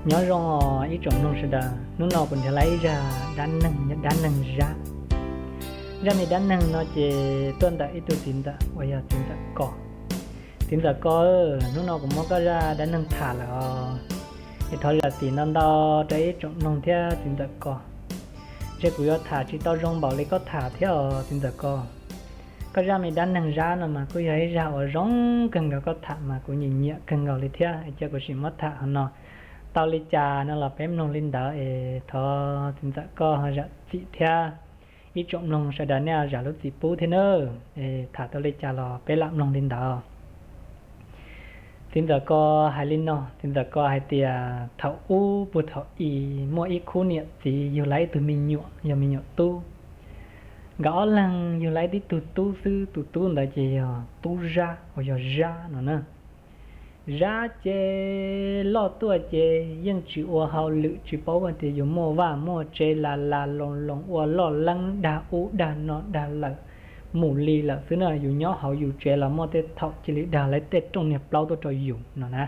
Nyob zoo os ib tsoom mloog sawv daws, hnub no kuv nrhiav lawm ib zaj dab neeg, dab neeg Zab. Zaj me dab neeg no ces tuaj ntawm ib tug txiv ntxawm uas yog txiv ntxawm Kos. Txiv ntxawm Kos, hnub no kuv muab koj zaj dab neeg tham lawm os, es thov zam txim ntau ntau rau ib tsoom mloog thiab txiv ntxawm Kos. Ntshe kuv yuav tham tsis tau zoo npaum li koj tham thiab os txiv ntxawm Kos. Koj zaj me dab neeg Zab no mas kuj yog ib zaj uas zoo kawg nkaus, koj tham mas kuv nyiam nyiam kawg nkaus li thiab, cia kuv sim muab tham hauv no. Tau li cas no los peb mloog li ntawd es thov txiv ntxawm Kos ho zam txim thiab ib tsoom mloog sawv daws nej zam lub txim pub thiab nawb. Tham tau li cas los peb lam mloog li ntawd. Txiv ntxawm Kos hais li no, txiv ntxawm Kos hais tias thaum ub puag thaum i muaj ib khub niam txiv yug lawv ib tug me nyuam, yog me nyuam tub. Nkawd ob leeg yug lawv ib tug tub xwb, tus tub ntawd ces yog tub Zab uas yog Zab no na. Zab ces loj tuaj ces yeej tsis ua hauj lwm, tsis paub hais tias yus muaj vaj muaj tsev, la la loo loo ua loj leeb dag ub dag no dag lawm mus li lawm xwb na. Yus nyob hauv yus tsev los muaj tej thaum cia li dag lawv tej rooj niag plaub tuaj rau yus no na.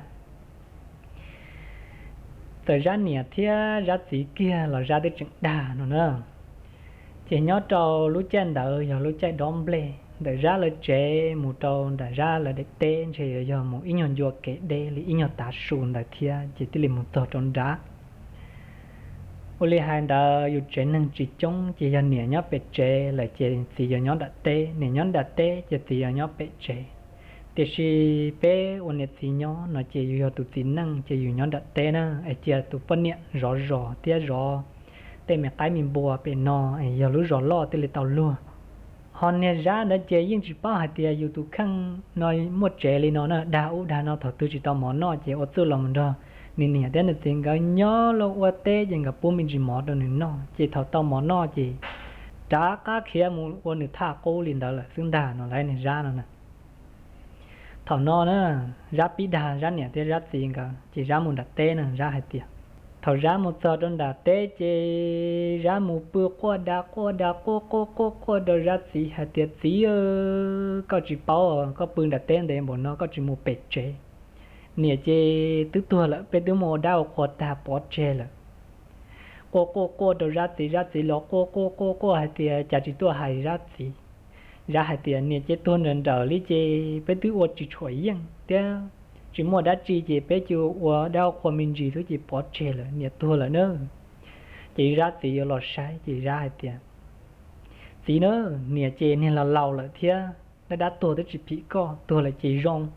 Txawm Zab niam thiab Zab txiv kiag los Zab twb tseem dag no na. Ces nyob rau lub caij ntawd yog lub caij dob nplej, ntawm Zab lawv tsev mus rau nram Zab lawv daim teb ntshe yuav yog mus ib nyuag ncua kev deb li ib nyuag tav su ntawd thiab ces thiaj li mus txog rau nrad. Ua li hais ntawd yus tsev neeg tsis coob ces yog niam nyob pem tsev lawm ces txiv yuav nyob nram teb, niam nyob nram teb ces txiv yuav nyob pem tsev. Tiam sis peb ua niam txiv nyob no ces yus yog tus txiv neej ces yus nyob nram teb na, es cia tus poj niam zov zos thiab zov tej me qaib me npua pem no, es yog lub zos loj thiaj li tau luag. Ho niag Zab ntawd ces yeej tsis paub hais tias yus tus kheej no muaj tsev li no na, dag ub dag no, thaum twg tsis tau mov noj ces ua txuj los mus nrog nws niam thiab nws txiv nkawd nyob los ua teb ces nkawd pub me ntsis mov rau nws noj, ces thaum tau mov noj ces rov qab khiav mus ua nws thaj qub li ntawd lawm xwb ntag no lauj, niag Zab no na. Thaum no na, Zab pib dag Zab niam thiab Zab txiv nkawd ces Zab mus nram teb na, Zab hais tias, thaum Zab mus txog rau nram teb ces Zab mus pw quaj da quaj da quaj quaj quaj quaj rau Zab txiv hais tias, txiv, koj tsis paub, koj pw nram teb ntev npaum no koj tsis mus pem tsev. Niam ces twb tuag lawm, peb twb muaj ua dab ua qhua tag pov tseg lawm. Quaj quaj quaj rau Zab txiv, Zab txiv los quaj quaj quaj quaj hais tias cas tsis tuaj hais Zab txiv. Zab hais tias, niam ces tuag nrawm nrawm li ces peb twb ua tsis tshua yeej thiab tsis muaj dab tsi ces peb cia ua dab ua qhua me ntsis xwb ces pov tseg lawm, niam tuag lawm na. Ces Zab txiv yuav los saib ces Zab hais tias, txiv na, niam ces niag laus laus lawm thiab, dab dab tuag twb tsis phim koj, tuag lawm ces zoo.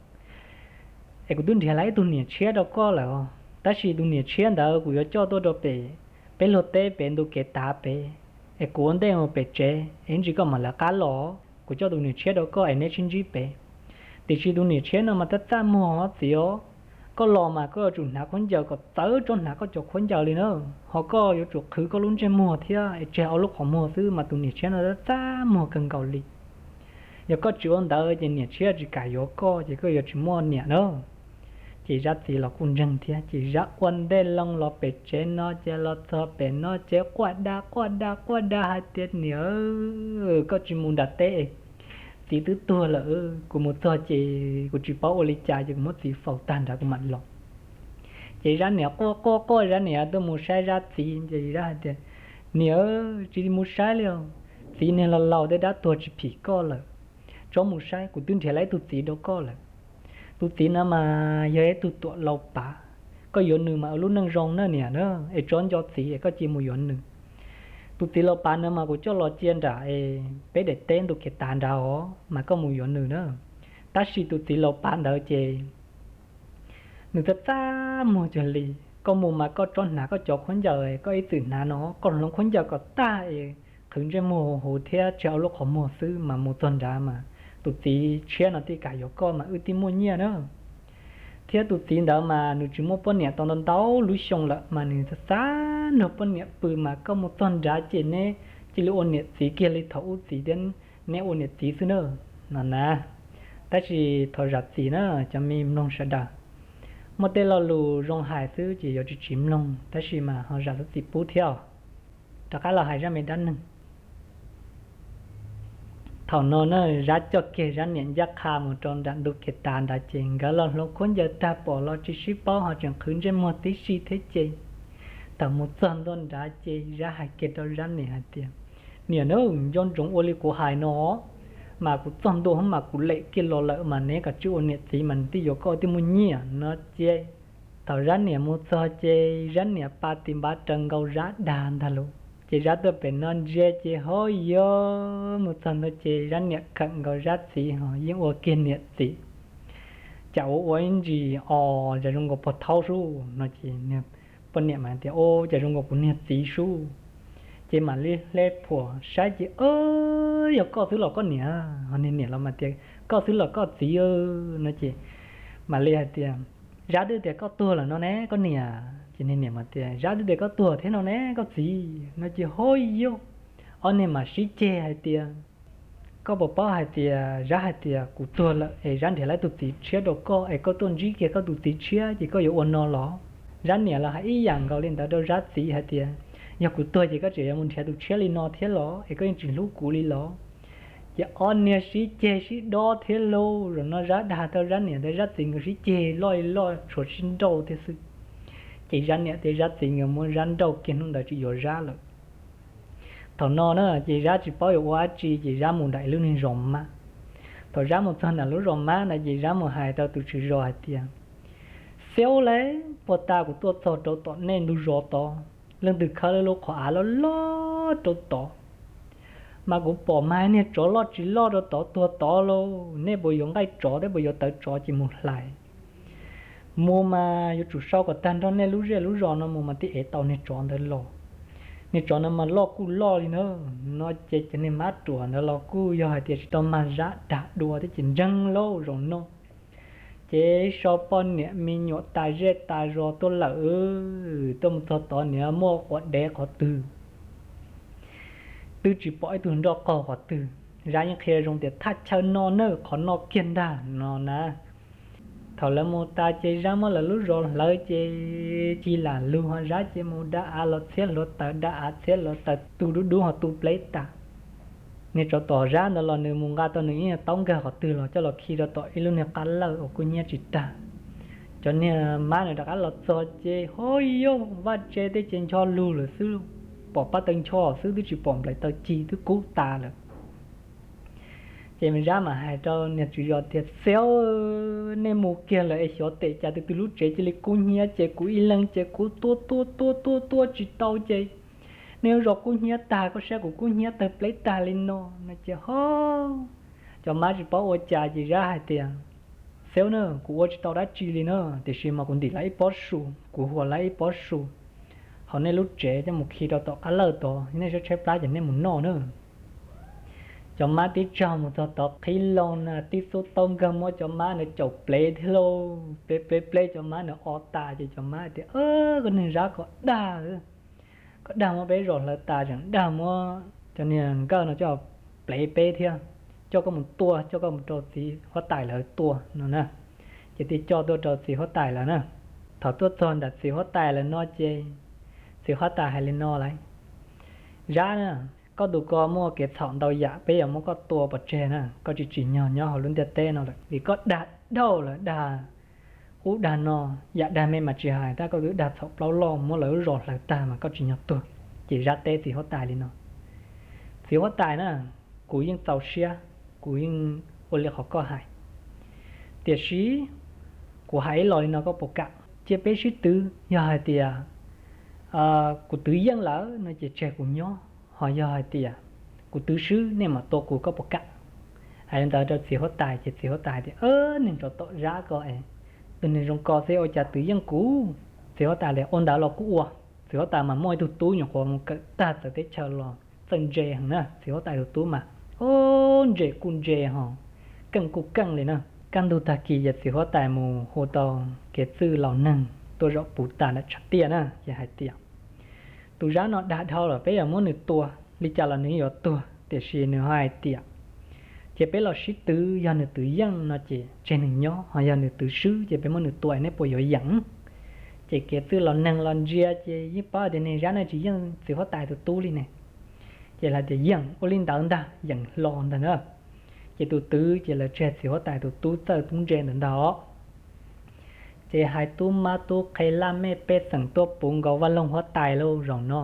Es kuv twb nrhiav lawm ib tug niam tshiab rau koj lawm os, tab sis tus niam tshiab ntawd kuv yuav coj tuaj rau pem peb luag teb pem ntu kev tav pem, es kuv ua ntej mus pem tsev es ib ntsis koj mam lawv qab los, kuv coj tus niam tshiab rau koj es neb sib ntsib pem. Tiam sis tus niam tshiab no mas tab txaj muag os txiv os, koj los mas koj yuav tsum hnav khaub ncaws kom txawv tsob hnav koj cov khaub ncaws li na, ho koj yuav tsum qhwv koj lub ntsej muag thiab es tseg ob lub qhov muag xwb mas tus niam tshiab no tab txaj muag kawg nkaus li. Yog koj tsis ua ntawd ces niam tshiab tsis kam yuav koj ces koj yuav tsis muaj niam na. Ces Zab txiv los kuj ntseeg thiab ces Zab ua ntej loo los pem tsev no ces los txog pem no ces quaj da quaj da quaj da hais tias, niam, koj tsis mus nram teb, txiv twb tuag lawm, kuv mus txog ces kuv tsis paub ua li cas ces kuv muab txiv faus tag nrad kuv mam los. Ces Zab niam quaj quaj quaj, Zab niam tuaj mus saib Zab txiv ces Zab hais tias, niam, tsis mus saib li os, txiv niag laus laus tej dab tuag tsis phim koj lawm. Tsob mus saib, kuv twb nrhiav lawm ib tug txiv rau koj lawm. Tus txiv no mas yog ib tug tuam laus pav, koj yuav nws mas ua lub neej zoo na niam na, es tsob nco txiv es koj cia mus yuav nws. Tus txiv laus pav no mas kuv coj los cia nram peb daim teb ntu kev tav nrad os mas koj mus yuav nws na. Tab sis tus txiv laus pav ntawd ces nws txaj txaj muag cuag li. Koj mus mas koj tsob hnav koj cov khaub ncaws koj ib txwm hnav no, koj hloov khaub ncaws kom tag es qhwv ntsej muag huv huv thiab tseg ob lub qhov muag xwb mas mus txog nrad mas tus txiv tshiab no thiaj kam yuav koj mas wb thiaj muaj nyiaj na. Thiab tus txiv ntawd mas nws tsis muaj poj niam tau ntau ntau lub xyoo lawm mas nws xav xav nrog poj niam pw mas koj mus txog nrad ces neb cia li ua niam txiv kiag li thaum ub txiv thiab neb ua niam txiv xwb na, no na. Tab sis thov zam txim na cov me mloog sawv daws, muaj tej lo lus zoo hais xwb ces yuav tsis tsis mloog tab sis mas ho zam lub txim pub thiab os. Rov qab los hais zaj me dab neeg. Thaum no na, Zab coj kiag Zab niam ncaj qha mus rau nram ntug kev tav ntawd ces nkawd los hluas khaub ncaws tag pom los tsis sib paub ho tseem qhwv ntsej muag tib si thiab ces thaum mus txog ntua nrad ces Zab hais kiag rau Zab niam hais tias, Niam na, nco ntsoov ua li kuv hais no, mas kuv txog ntua mas kuv lem kiag los lawm mas neb kav tsij ua niam txiv mas nws twb yuav koj twb muaj nyiaj no ces. Thaum Zab niam mus txog ces Zab niam pa tis npav raws nkaus Zab dag ntag lauj. Ces Zab tuaj pem no ntsia ces ho yog mus txog ntua ces Zab niam khawm nkaus Zab txiv ho yeej ua kiag niam txiv. Cas ua ua ib ntsis os, cas zoo nkaus pog thaub sub no ces poj niam mas tias, Ua cas zoo nkaus kuv niag txiv sub? Ces mam li hle phuam saib ces, Yog koj xwb los koj niam? Ho niag niam los mas tias, Koj xwb los koj txiv? No ces mam li hais tias, Zab twb tias koj tuag lawm no ne koj niam. Ces niag niam mas tias, Zab twb tias koj tuag thiab no ne koj txiv. No ces ho yog ob niag mam sib ceg hais tias, Koj puas paub hais tias Zab hais tias kuv tuag lawm es Zab nrhiav lawv tus txiv tshiab rau koj es koj tuaj ntsib kiag koj tus txiv tshiab ces koj yuav ua no los? Zab niam los hais ib yam nkaus li ntawd rau Zab txiv hais tias, Yog kuv tuag ces koj tseem yuav mus nrhiav tus tshiab li no thiab los es koj yeej tsis hlub kuv li los? Ces ob niag sib ceg sib dob thiab lauj. Zaum no Zab dag tau Zab niam ntawd, Zab txiv nkawd sib ceg loj li loj tshuav sib nrauj thiab xwb. Ces Zab niam thiab Zab txiv nkawd muab Zab nrauj kiag hnub ntawd tsis yuav Zab lawm. Thaum no na ces Zab tsis paub yuav ua dab tsi ces Zab mus nram ib lub niag zos mab. Thaum Zab mus txog nram lub zos mab ntawd ces Zab mus hais rau tus tswv zos hais tias, Xiaub le, puag ta kuv tuaj txog rau tom nej ntug zos tod, leej twg khawb lub qhov av loj loj rau tod, mas kuv pom mas niag tsov loj tsis loj rau tod tuag tod lauj. Nej puas yuav nqaij tsov thiab puas yuav tawv tsov ces mus hlais. Mus mas yuav tsum sau kom tag nrho nej lub zej lub zos no mus mas thiaj ev tau niag tsov ntawd los. Niag tsov no mas loj kuj loj li na. No ces cov niag mab ruam ntawd los kuj yog hais tias tsis tau mag Zab dag dua thiab ces ntseeg lauj zaum no. Ces sau poj niam me nyuam tas zej tas zos tuaj lawm, tuaj mus txog tod niag muaj quav dev qhov twg, twb tsis pom ib tug nroj qaug qhov twg. Zab yeej qhia zoo tias thaj chaw no na, qhov no kiag ntag no na. Thaum lawv mus tas ces Zab muab lawv lub zos hlawv ces ci lam lug ho Zab ces mus da av los txhiab hluav taws, da av txhiab hluav taws tu dub dub ho tu pleb tas. Niag tsov tom Zab ntawd los nws mus nqa tau nws ib taub nkag qhov twg los coj los khi rau tom ib lub niag qab lawj uas kub hnyiab tsis tag. Cov niag mab nws rov qab los txog ces ho yog vaj tse tej ces ncho lug lawm xwb, pom pab taw ncho xwb twb tsis pom nplaim taw ci twb kub tas lawm. Ces Zab mam hais rau niag tswv zos tias, Xiaub, nej mus kiag lawm es xyov tes cas tus twg lub tsev cia li kub hnyiab ces kuv ib leeg ces kuv tua tua tua tua tua tsis tau ces nej lub zos kub hnyiab tag, koj saib kuv kub hnyiab tawg pleb tag li no. No ces ho cov mab tsis paub ua cas ces Zab hais tias, Xiaub na, kuv ua tsis tau dab tsi li na, tiam sis mas kuv ntim lawv ib pob su, kuv huas lawv ib pob su hauv nej lub tsev coj mus khi rau tom qab lawj tod, nej tshaib tshaib plab ces nej mus noj na. Cov mab tib tsaug mus txog tod qhib loo na tib xub taub nkag muab cov mab ntawd caum plev thiab lauj, plev plev plev cov mab ntawd o tas ces cov mab tias, Koj niag Zab kom dag, kom dag muab peb zos hlawv tas, tseem dag muab cov niag nkawj no coj plev peb thiab, coj koj mus tua, coj koj mus rau txiv huab tais lawv tua no na. Ces thiaj coj tuaj rau txiv huab tais lawv na. Thaum tuaj txog ntawm txiv huab tais lawv no ces txiv huab tais hais li no lawm, Zab na, koj tus ko muaj kev txhaum ntau yam, peb yuav muab koj tua pov tseg na, koj tsis tsim nyog nyob hauv lub ntiaj teb no lawm vim koj dag dhau lawm, dag ub dag no, yam dag me mas tsis hais, tab koj twb dag txhaum plaub loj muab lawv lub zos hlawv tag mas koj tsim nyog tuag. Ces Zab teb txiv huab tais li no, Txiv huab tais na, kuv yeej txaus siab, kuv yeej ua li qhov koj hais, tiam sis kuv hais ib los li no koj puas kam? Cia peb sib twv, yog hais tias kuv twv yeej lawm no ces tseg kuv nyob, ho yog hais tias kuv twv swb nej mam tua kuv, koj puas kam? Hais li ntawd rau txiv huab tais ces txiv huab tais tias, Neeg tsov tom Zab ko es, tus neeg zoo ko xwb ua cas twv yeej kuv? Txiv huab tais tias, Ua ntawd los kuj ua. Txiv huab tais mas muaj ib tug tub nyuam qhuav mus kawm tag txawv teb chaws los txawj ntse heev na, txiv huab tais tus tub mas ntse kuj ntse ho keej kuj keej li na. Kaj ntug tag kis ces txiv huab tais mus hu tau kev txwj laus neeg tuaj zaum puv tas ntawm tshav tiaj na, ces hais tias, Tus Zab no dag dhau lawm, peb yuav muab nws tua, li cas los nws yuav tuag, tiam sis nws ho hais tias cia peb los sib twv, yog nws twv yeej no ces tseg nws nyob, ho yog nws twv swb ces peb muab nws tua, nej puas yuav yeem? Ces kev txwj laus neeg los ntsia ces yeej paub tias niag Zab no tsis yeej txiv huab tais tus tub li ne. Ces lawv tias, Yeem, ua li ntawd ntag, yeem hlo ntag na. Ces tus twv ces lawv tseg txiv huab tais tus tub txawj tub ntse ntawm ntag os. Ces hais tub mab tub qhe laj mej pej xeem tuaj puv nkaus vaj loog huab tais lub zaum no.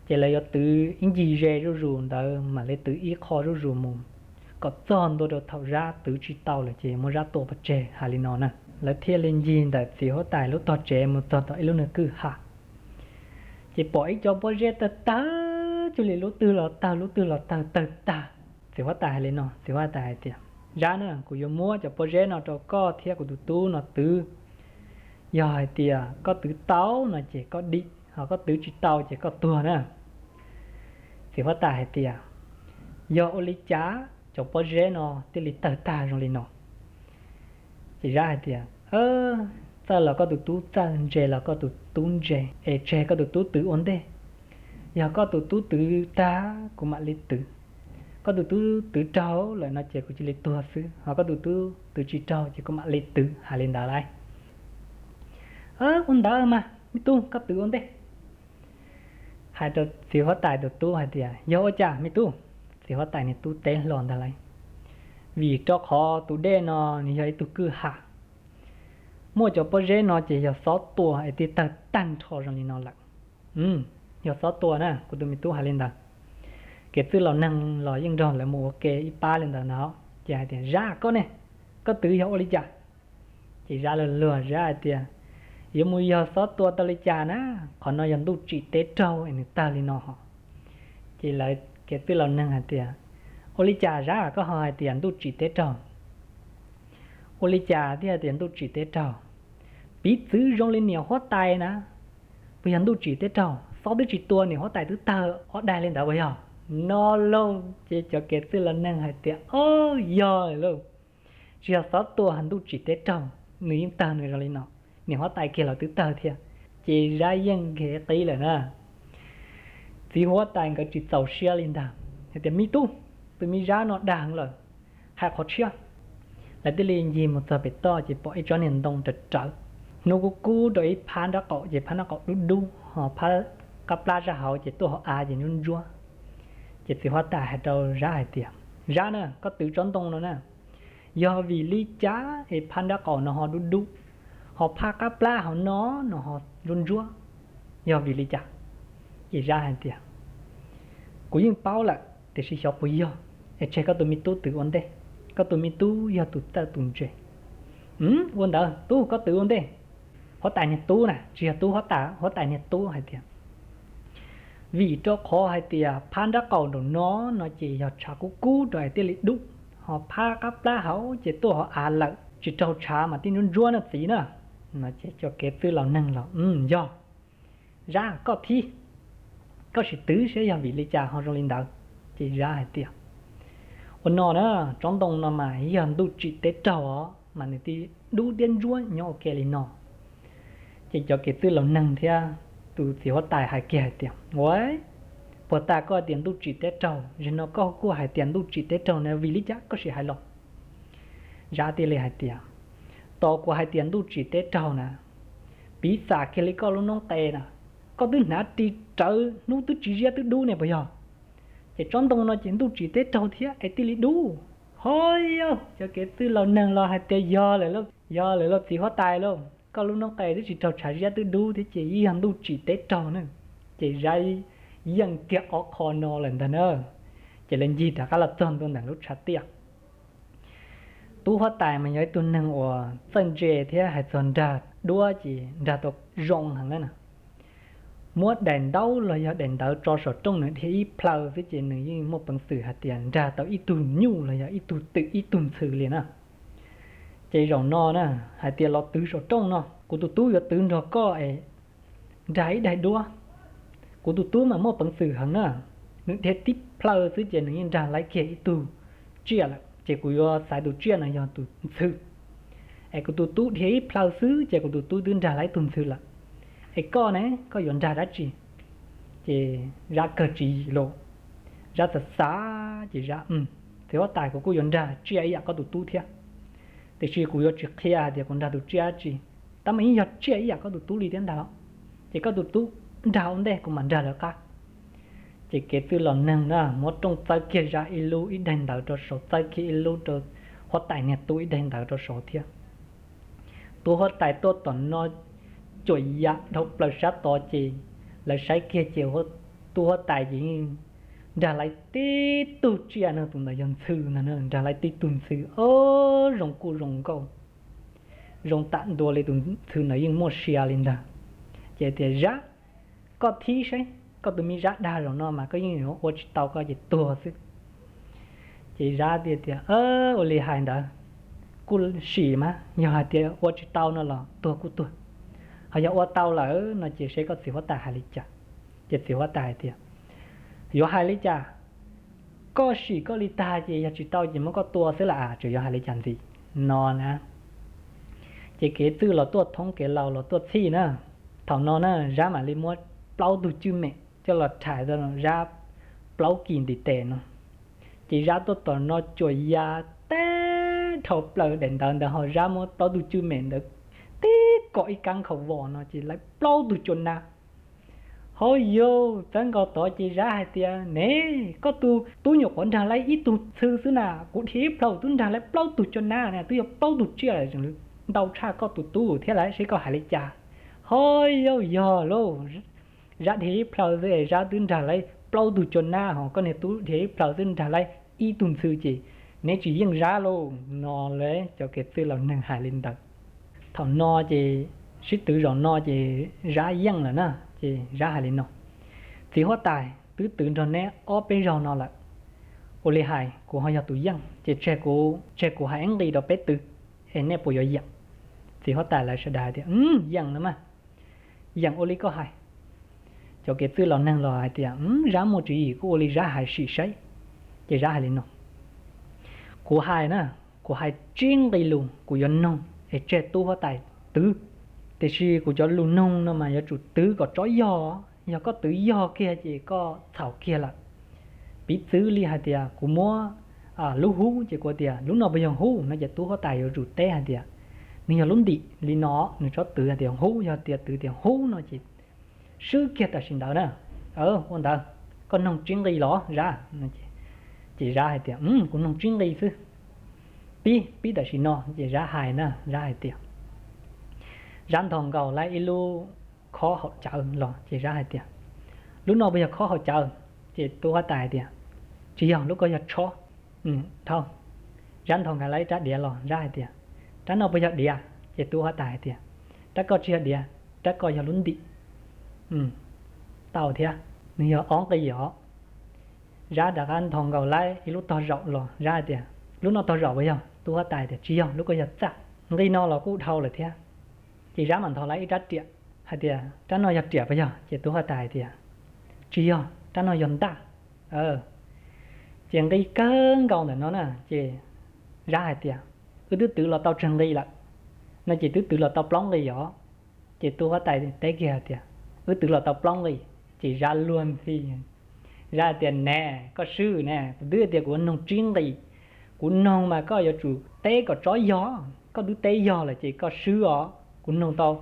Ces lawv yuav twv ib ncig ze zuj zus ntawd mam li twv ib qho zuj zus mus, kom txog ntua rau thaum Zab twv tsis tau lawm ces muab Zab tua pov tseg hais li no na. Lawv thiaj li ncig ntawm txiv huab tais lub tog tsev mus txog tom ib lub niag kwj ha. Ces pom ib co pob zeb tawg tawg, cuag li lub twg los tawg lub twg los tawg tawg tag. Txiv huab tais hais li no, txiv huab tais hais tias, Zab na, kuv yuav muab cov pob zeb no rau koj thiab kuv tus tub no twv. Yog hais tias koj twv tau no ces koj dim, ho koj twv tsis tau ces koj tuag na. Txiv huab tais hais tias, Yog ua li cas cov pob zeb no thiaj li tawg tag zoo li no? Ces Zab hais tias, Txawj los koj tus tub txawj, ntse los koj tus tub ntse, es tseg koj tus tub twv ua ntej. Yog koj tus tub twv tag kuv mam li twv. Koj tus tub twv raug lawm no ces kuv cia li tuag xwb, ho koj tus tub twv tsis raug ces kuv mam li twv. Hais li ntawd lauj. Ua ntawd mas me tub, koj twv ua ntej. Hais rau txiv huab tais tus tub hais tias, Yog ua cas me tub? Txiv huab tais niag tub teb hlo ntag lauj. Vim rau qhov tus dej no nws yog ib tug kwj ha, muaj cov pob zeb no ces yog xob tua es thiaj tawg tag nrho zoo li no lawm. Yog xob tua na, kuv tus me tub hais li ntawd. Kev txwj laus neeg los yeej nrog lawv mus ua ke ib pab li ntawd no, ces hais tias, Zab koj ne, koj twv yog ua li cas? Ces Zab luag luag, Zab hais tias, Yuav mus yog xob tua tau li cas na, qhov no yog ntuj tsim teb raug es nws tawg li no hos. Ces lawv kev txwj laus neeg hais tias, Ua li cas Zab koj ho hais tias ntuj tsim teb raug? Ua li cas thiaj hais tias ntuj tsim teb raug? Piv txwv zoo li niam huab tais na, puas yog ntuj tsim teb raug? Xob twb tsis tua niam huab tais twb tawg ob daig li ntawd puas yog? No lauj, ces cov kev txwj laus neeg hais tias, Au, yog lauj, tsis yog xob tua, ntuj tsim teb raug, nws yeej tawg nws zoo li no, niam huab tais kiag los twb tawg thiab. Ces Zab yeej nkev qib lawm na. Txiv huab tais nkawd tsis txaus siab li ntag, hais tias, Me tub, tus me Zab no dag heev lawm, hais qhov tshiab. Lawv thiaj li ncig mus txog pem toj ces pom ib tsob niag ntoo rawv rawv, hnub kub kub rau ib phab nraub qaum ces phab nraub qaum dub dub, ho phab qab plab sab hauv ces tuaj hauv av ces ntsuab ntsuab. Ces txiv huab tais hais rau Zab hais tias, Zab na, koj twv tsob ntoo no na, yog vim li cas es phab nraub qaum no ho dub dub, ho phab qab plab hauv no no ho ntsuab ntsuab, yog vim li cas? Ces Zab hais tias, Kuv yeej paub lawm tiam sis xyov puas yog, es tseg koj tus me tub twv ua ntej, koj tus me tub yog tus txawj tus ntse. Ua ntawd tub, koj twv ua ntej. Huab tais niag tub na, tsis yog tub huab tais, huab tais niag tub hais tias, Vim rau qhov hais tias phab nraub qaum nraum no no ces yog tshav kub kub rau es thiaj li dub, ho phab qab plab hauv ces tuaj hauv av lawm tsis raug tshav mas thiaj ntsuab ntsuab na txiv na. No ces cov kev txwj laus neeg los, Yog, Zab koj thib, koj sim twv saib yog vim li cas ho zoo li ntawd. Ces Zab hais tias, Ua no na, tsob ntoo no mas yog ntuj tsim teb raug os mas nws thiaj dub thiab ntsuab nyob ua ke li no. Ces cov kev txwj laus neeg thiab tus txiv huab tais hais kiag hais tias, Ua, puag ta koj hais tias ntuj tsim teb raug, zaum no koj kuj hais tias ntuj tsim teb raug na, vim li cas koj sim hais los? Zab thiaj li hais tias, Tos kuv hais tias ntuj tsim teb raug na, piv xam kiag li koj lub noob qes na, koj twb hnav ris rawv hnub twb tsis ziab twb dub ne puas yog? Ces tsob ntoo no ces ntuj tsim teb raug thiab es thiaj li dub. Ho yog cov kev txwj laus neeg los hais tias, Yog lawm lauj, yog lawm lauj txiv huab tais lauj, koj lub noob qes twb tsis raug tshav ziab twb dub thiab ces yeej yog ntuj tsim teb raug na. Ces Zab yeej kiag ob qho no lawm ntag na. Ces lawv ncig rov qab los txog ntua ntawm lub tshav tiaj. Tub huab tais mas yog ib tug neeg uas txawj ntse thiab hais txog nrag duab ces nrag tau zoo heev na. Muab daim ntaub los yog daim ntawv tso saum rooj nws dhia ib plhaw xwb ces nws yeej muaj peev xwm hais tias nrag tau ib tug nyuj los yog ib tug twm ib tug ntxhw li na. Ces zaum no na, hais tias los twv saum rooj no, kuv tus tub yuav twv nrog koj es nrag ib daim duab. Kuv tus tub mas muaj peev xwm heev na, nws dhia tib plhaw xwb ces nws yeej nrag laib kiag ib tug tsiaj lawm, ces kuv yuav xaiv tus tsiaj no yog tus ntxhw. Es kuv tus tub dhia ib plhaw xwb ces kuv tus tub twb nrag laib ib tug ntxhw lawm. Es koj ne, koj yuav nrag dab tsi? Ces Zab kawg tswv yim lauj, Zab xav xav ces Zab, Txiv huab tais, kuv kuj yuav nrag tsiaj ib yam koj tus tub thiab, tiam sis kuv yuav tsis qhia hais tias kuv nrag tus tsiaj dab tsi. Tab mas yeej yog tsiaj ib yam koj tus tub li thiab ntag los, ces koj tus tub nrag ua ntej kuv mam nrag lawv qab. Ces kev txwj los neeg na muab rooj txawb kiag Zab ib lub ib daim ntawv rau saud, txawb kiag ib lub rau huab tais niag tub ib daim ntawv rau saud thiab. Tub huab tais tuaj tom no cuam ya dhau plaws sab tod ces lawv saib kiag ces tub huab tais ces yeej nrag laiv tib tug tsiaj no, tus ntawd yog ntxhw ntag, nrag laiv tib tug ntxhw, o, zoo kuj zoo nkauj, zoo tam ntua li tus ntxhw ntawd yeej muaj sia li ntag. Ces tias, Zab, koj thib saib, koj tus me Zab dag zaum no mas koj yeej yuav ua tsis tau koj ces tuag xwb. Ces Zab tias, Ua li hais ntawd kuj sim mas, yog hais tias ua tsis tau no los tuag kuj tuag, ho yog ua tau lawm no ces seb koj txiv huab tais hais li cas. Ces txiv huab tais hais tias, Yuav hais li cas? Koj sim koj li tag ces yog tsis tau ces muab koj tua xwb las, tseem yuav hais li cas ntxiv no na. Ces kev txwj los tuaj thoob kev laus los tuaj txhij na. Thaum no na Zab mam li muab plaub tug cwj mem coj los rhais rau Zab plaub kis ntiv tes no. Ces Zab tuaj tom no cuam ya tag dhau plaws daim ntawv ntawd ho Zab muab plaub tug cwj mem ntawd tib kom ib kab nkhaus vos no ces laiv plaub tug cua nab. Ho yog txawb nkaus tod ces Zab hais tias, Ne, koj tus tub nyuam qhuav nrag laiv ib tug ntxhw xwb na, kuv dhia ib plhaw twb nrag laiv plaub tug cua nab na, twb yog plaub tug tsiaj ntau tshaj koj tus tub thiab lawm, seb koj hais li cas. Ho yog, yog lauj, Zab dhia ib plhaw xwb es Zab twb nrag laiv plaub tug cua nab, ho koj niag tub dhia ib plhaw xwb nrag laiv ib tug ntxhw ces neb tsis yeej Zab lauj no. Lawv cov kev txwj laus neeg hais li ntawd. Thaum no ces sib twv zaum no ces Zab yeej lawm na. Ces Zab hais li no, Txiv huab tais, twb twv nrog neb ob peb zaug no lawm, ua li hais kuv ho yog tus yeej ces tseg kuv, tseg kuv hais ib nqi rau peb twv es nej puas yuav yeem? Txiv huab tais lawv sawv daws hais tias, Yeem no mas, yeem ua li koj hais. Cov kev txwj laus neeg los hais tias, Zab muaj tswv yim, kuj ua li Zab hais sim saib. Ces Zab hais li no, Kuv hais na, kuv hais tsib nqi lus kuv yuav noog es tseg tub huab tais twv. Tiam sis kuv cov lus noog no mas yuav tsum twv kom tsob yog, yog koj twv yog kiag ces koj txhaum kiag lawm. Piv txwv li hais tias kuv muab lub hub ces kuv tias, Lub no puas yog hub no? Ces tub huab tais yuav tsum teb hais tias, Nws yog lub ntim li no. Nws txhob twv hais tias hub, yog tias twv tias hub no ces swb kiag tam sim ntawd na. Ua ntawd, koj noog tsib nqi los Zab? Ces Zab hais tias, Kuv noog tsib nqi xwb. Pib, pib tam sim no. Ces Zab hais na, Zab hais tias, Zab nthos nkaus lawm ib lub khob haum cawv los ces Zab hais tias, Lub no puas yog khob haum cawv? Ces tub huab tais hais tias, Tsis yog, lub ko yog tshob. Dhau, Zab nthos nkaus lawm ib rab diav los Zab hais tias, Rab no puas yog diav? Ces tub huab tais hais tias, Rab ko tsis yog diav, rab ko yog lub ntim. Tau thiab, nws yog ob nqi os. Zab rov qab nthos nkaus lawm ib lub tog zaum los Zab hais tias, Lub no tog zaum puas yog? Tub huab tais tias, Tsis yog, lub ko yog txaj. Nqi no los kuj dhau lawm thiab. Ces Zab mam nthos lawm ib rab riam hais tias, Rab no yog riam puas yog? Ces tub huab tais hais tias, Tsis yog, rab no yog ntaj. Ces nqi kawg nkaus ntawm no na ces Zab hais tias, Wb twb twv los tau tsawg nqi lawm no? Ces twb twv los tau plaub nqi os. Ces tub huab tais teb kiag hais tias, Wb twv los tau plaub nqi. Ces Zab luag ntxhi, Zab hais tias, Ne, koj swb ne, kuv twb tias kuv noog tsib nqi, kuv noog mas koj yuav tsum teb kom tsob yog, koj twb teb yog lawm ces koj swb os. Kuv noog tau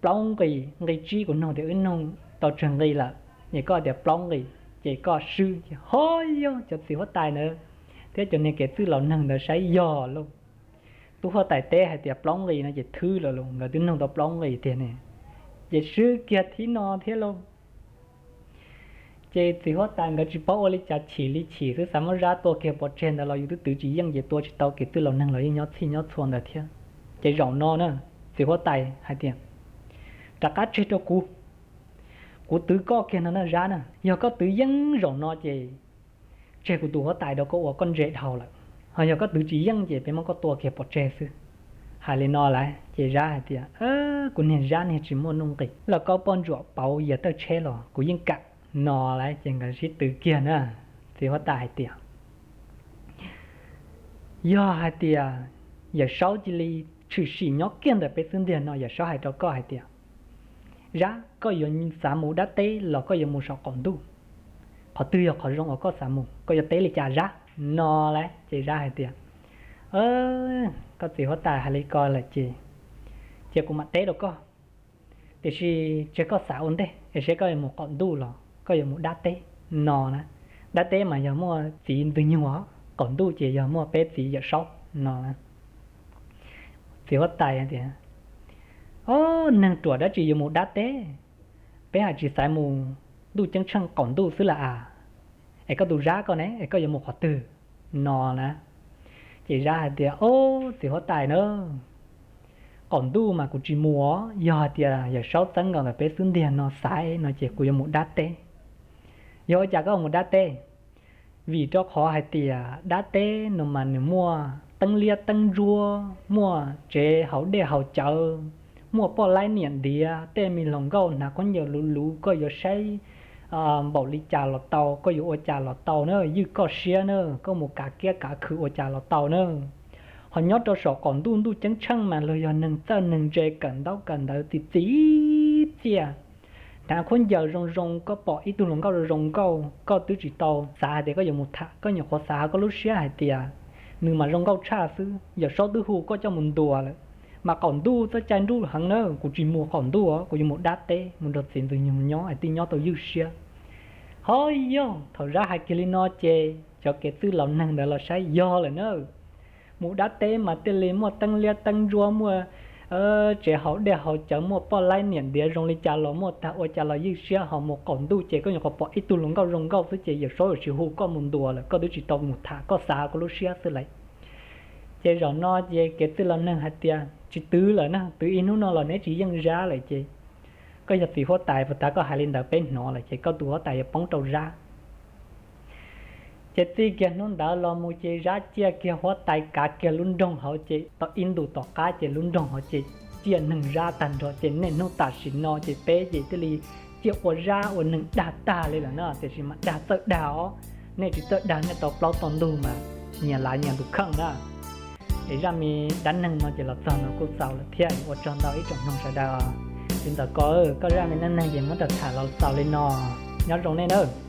plaub nqi, nqi tsib kuv noog tias wb noog tau tsawg nqi lawm, es koj tias plaub nqi, ces koj swb. Ho yog cov txiv huab tais ntawd thiab cov niag kev txwj laus neeg ntawd saib yog lauj. Tub huab tais teb hais tias plaub nqi no ces thwb lawm lauj, nkawd twb noog tau plaub nqi tiag ne, ces swb kiag thib no thiab lauj. Ces txiv huab tais nkawd tsis paub ua li cas, chim li chim xwb, xav muab Zab tua kiag pov tseg ntawd los yus twb twv tsis yeej ces tua tsis tau, kev txwj laus neeg los yeej nyob txhij nyob txhua ntawd thiab. Ces zaum no na, txiv huab tais hais tias, Rov qab tseg rau kuv, kuv twv koj kiag no na Zab na. Yog koj twv yeej zaum no ces tseg kuv tus huab tais rau koj ua koj ntse dhau lawm, ho yog koj twv tsis yeej ces peb muab koj tua kiag pov tseg xwb. Hais li no lawm ces Zab hais tias, Kuv niag Zab niag tsis muaj nuj nqis, los koj poj ntsuam pauv yias tawj tsheb los kuv yeej kam no lawm. Ces nkawd sib twv kiag na, txiv huab tais hais tias, Yog hais tias Yawm Saub cia li tshwm sim nyob kiag ntawm peb xub ntiag no, Yawm Saub hais rau koj hais tias, Zab, koj yuav xav mus dab teb los koj yuav mus saum qaum ntuj? Qhov twg yog qhov zoo uas koj xav mus? Koj yuav teb li cas Zab? No lawm ces Zab hais tias, Koj txiv huab tais hais li ko lawm ces cia kuv mam teb rau koj, tiam sis tseg koj xav ua ntej es seb koj yuav mus qaum ntuj los koj yuav mus dab teb. no na. Dab teb mas yog muaj txiv Ntxwg Nyoog, qaum ntuj ces yog muaj peb txiv Yawm Saub no. Txiv huab tais tias, Ob, neeg ruam dab tsi yuav mus dab teb? Peb hais tsis xaiv mus ntuj ceeb tsheej qaum ntuj xwb las as. Es koj tus zab koj ne, es koj yuav mus qhov twg? No na. Ces zab hais tias, Ob, txiv huab tais na, qaum ntuj mas kuv tsis mus, yog hais tias Yawm Saub txeeb nkaus ntawm peb xub ntiag no xaiv no ces kuv yuav mus dab teb. Yog ua cas koj mus dab teb? Vim rau qhov hais tias dab teb no mas nws muaj teeb liab teeb ntsuab, muaj tsev haus dej haus cawv, muaj poj laib niam ntiav, tej me hluas nkauj hnav khaub ncaws luv luv, koj yuav saib npaum li cas los tau, koj yuav ua cas los tau na, ywj koj siab na, koj mus kav kiab kav khw ua cas los tau na. Ho nyob rau saum qaum ntuj ntuj ceeb tsheej mas luag yog neeg txawj neeg ntse, kawm ntaub kawm ntawv txi txiv txiaj, hnav khaub ncaws zoo zoo, koj pom ib tug hluas nkauj zoo zoo nkauj koj twb tsis tau xav hais tias koj yuav mus tham, koj nyuam qhuav xav hauv koj lub siab hais tias nws mas zoo nkauj tshaj xwb, Yawm Saub twb hu koj coj mus ntuas lawm, mas qaum ntuj txoj cai nruj heev na, kuv tsis mus qaum ntuj, kuv yuav mus dab teb mus nrog txiv Ntxwg Nyoog nyob es thiaj nyob tau ywj siab. Ho yog thaum zab hais kiag li no ces cov kev txwj laus neeg ntawd los saib yog lawm na. Mus dab teb mas thiaj li muaj teeb liab teeb ntsuab, muaj tsev haus dej haus cawv, muaj poj laib niam ntiav, zoo li cas los muaj tag, ua cas los ywj siab. Ho mus qaum ntuj ces koj nyuam qhuav pom ib tug hluas nkauj zoo nkauj xwb ces Yawm Saub yuav tsis hu koj mus ntuas lawm, koj twb tsis tau mus tham, koj xav koj lub siab xwb lawm. Ces zaum no ces kev txwj laus neeg hais tias tsis twv lawm na, twv ib hnub no los neb tsis yeej zab lawm ces koj yog txiv huab tais, puas tas koj hais li ntawd peb hnov lawm ces koj tus huab tais yuav poob rau zab. Ces txij kiag hnub ntawd los mus ces zab ciaj kiag huab tais kav kiag lub nroog hauv ces tau ib ntus tom qab ces lub nroog hauv ces ciaj neeg zab tag nrho ces niaj hnub tam sim no ces peb ces thiaj li ciaj ua zab ua neeg dag tag li lawm na, tiam sis mas dag txawj dag os. Nej tsis txawj dag nej tau plaub tau ntug mas nyias lav nyias tus kheej na. Es zaj me dab neeg no ces los txog no kuj txaus lawm thiab, ua tsaug ntau ib tsoom mloog sawv daws. Txiv ntxawm ko, koj zaj me dab neeg ces muab tham los txaus li no, nyob zoo nej nawb.